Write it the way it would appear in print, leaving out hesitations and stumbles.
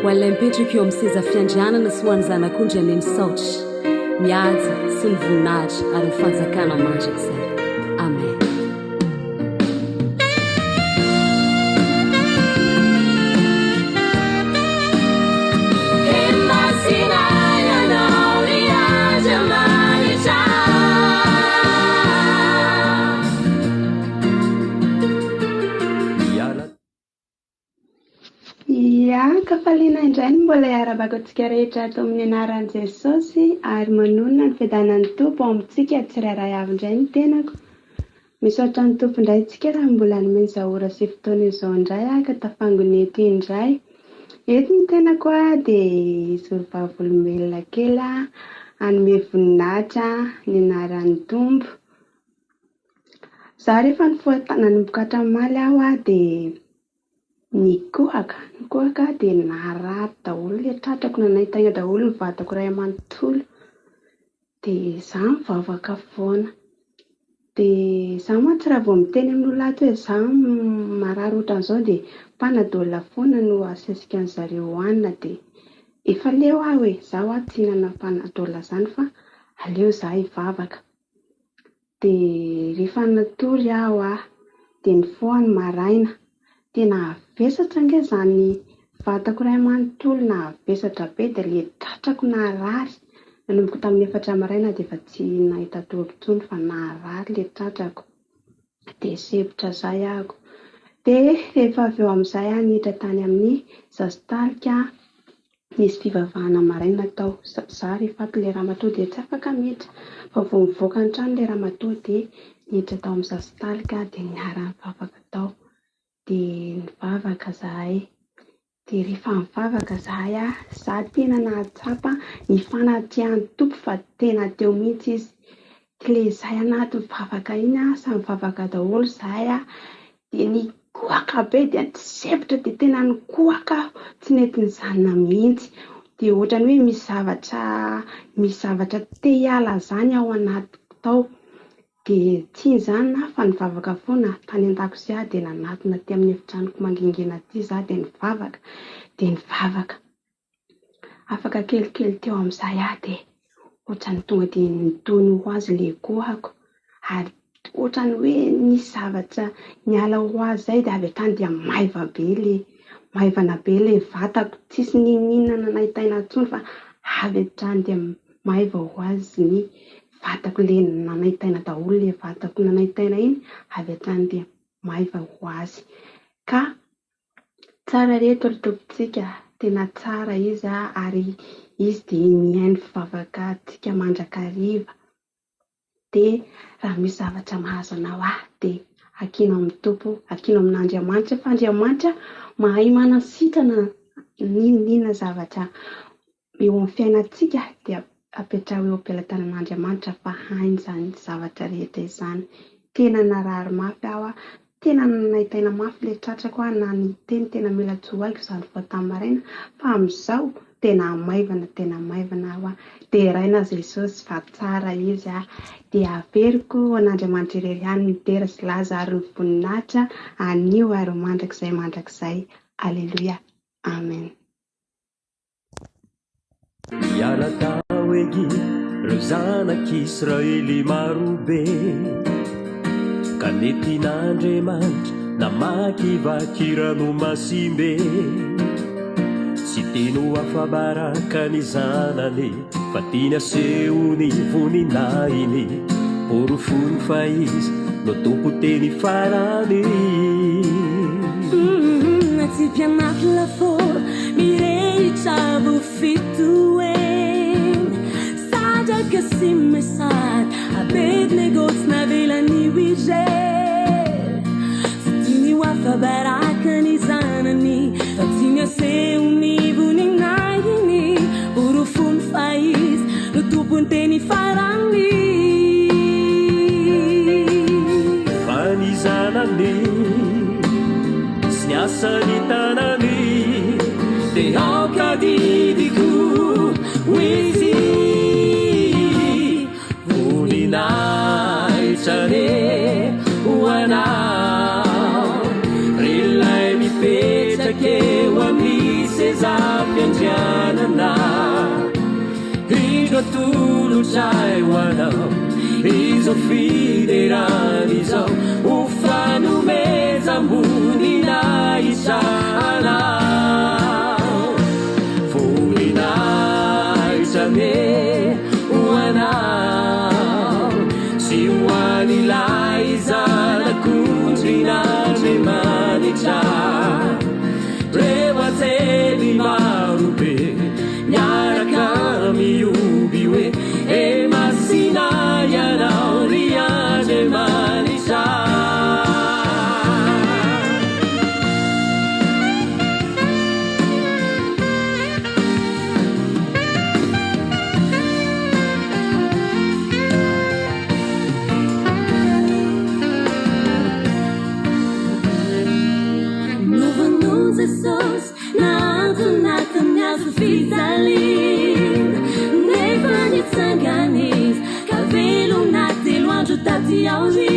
Ho an'ilay mipetraka eo amin'ny seza fiandrianana sy ho an'ny Zanak'ondry anie ny saotra, ny haja sy ny voninahitra ary ny fanjakana mandrakizay. Amen. Ia, an-kafaliana indray no mbola iarahabako antsika rehetra ato amin'ny anaran'i Jesosy ary manonona ny fiadanan'ny Tompo ao amintsika tsirairay avy indray ny tenako. Misaotra ny Tompo indray tsika raha mbola nomeny izao ora sy fotoana izao indray aho ka tafangona eto indray. Eto ny tenako dia hijoro vavolombelona kely hanome voninahitra ny anaran'ny Tompo. Za rehefa nifoha nanomboka hatramin'ny omaly aho dia nikohaka, nikohaka dia narary daholo ilay tratrako, nanaintaina daholo ny vatako iray manontolo. Dia za mivavaka foana. Dia za mantsy raha vao miteny amin'olona ato hoe za marary ohatran'izao dia panadol foana no asesika an'zareo hohanina dia efa leo aho e! Za hoa tsy hihinana panadol zany fa aleo za hivavaka. Dia rehefa natory aho dia nifoha ny maraina. Dia nahavesatra ange izany vatako iray manontolo, nahavesatra be dia ilay tratrako naharary. Nanomboka tamin'ny efatra maraina dia efa tsy nahita tory intsony fa naharary ilay tratrako. Dia sempotra izay aho. Dia rehefa avy eo amin'izay aho niditra tany amin'ny zazitalika. Nisy fivavahana maraina tao. Za rehefa ato ilay ramatoa dia tsy afaka miditra. Fa vao mivoaka ny trano ilay ramatoa dia niditra tao amin'ny zazitalika dia niara-nivavaka tao. Dia nivavaka zahay. Dia rehefa nivavaka zahay, za tena nahatsapa ny fanatrehan'ny Tompo fa tena teo mihitsy izy. Ilay izahay anaty mivavaka iny, samy mivavaka daholo izahay, dia nikohaka be dia nisempotra dia tena nikohaka aho, tsy nety nijanona mihitsy. Dia ohatran'ny hoe misy zavatra misy zavatra te hiala izany ao anatiko tao. Dia tsy nijanona aho fa nivavaka foana tany an-dakozia aho dia nanatona aty amin'ny efitranoko mangingina aty izaho dia nivavaka, dia nivavaka. Afaka kelikely teo amin'izay aho dia ohatran'ny tonga dia nitony ho azy ilay kohako ary ohatran'ny hoe nisy zavatra niala ho azy izay dia avy hatrany dia maiva be ilay, maivana be ilay vatako, tsisy n'inon'inona nanaintaina intsony fa avy hatrany dia maiva ho azy ny vatako, ilay nanaintaina daholo ilay vatako nanaintaina iny avy hatrany dia maiva ho azy. Ka Tsara re eto ry Tompontsika, tena tsara Izy ary Izy dia mihaino fivavaka antsika mandrakariva. Dia raha misy zavatra mahazo anao ahy dia ankino amin'ny Tompo, ankino amin'Andriamanitra fa Andriamanitra mahay manasitrana n'inon'inona zavatra eo amin'ny fiainantsika dia apetraho eo am-pelatanan'Andriamanitra fa hainy izany zavatra rehetra izany. Tena narary mafy aho, tena nanaintaina mafy ilay tratrako aho na niteny tena mila tsy ho haiko izany vao tamin'ny maraina fa amin'izao tena maivana tena maivana aho. Deraina Jesosy fa tsara Izy dia averiko ho an'Andriamanitra irery ihany ny dera sy laza ary ny voninahitra anio ary ho mandrakizay mandrakizay. Aleloia. Amen. Niala tao Egypta ireo zanak'Israely marobe, ka nentin'Andriamanitra namakivaky ranomasimbe. Tsy tiany ho afa-baraka ny zanany, fa tiany aseho ny voninahiny, porofony fa izy no tompo teny farany. Atsipy anaty lafaoro mirehitra avo fitoeny Sadraka sy Mesaka Abednego tsy navelany ho irery Tsy tiany ho afa-baraka ny zanany Fa tiany aseho ny voninahiny Porofony fa izy no tompon'ny teny farany. Fa ny zanany sy ny asan'ny tanany dia aoka didiko ho izy. Voninahitra anie ho anao, ry ilay mipetraka eo amin'ny seza. Indro atolotray ho anao izao fiderana izao ho fanomezam-boninahitra anao. Voninahitra anie ho anao sy ho an'ilay Zanak'ondrin'Andriamanitra. Reo anjely marobe miaraka mihoby hoe, E masina ianao ry Andriamanitra. Novonoin'i Jesosy nahantona tamin'ny hazo fijaliana, nefa nitsangana Izy ka velona telo andro taty aoriana.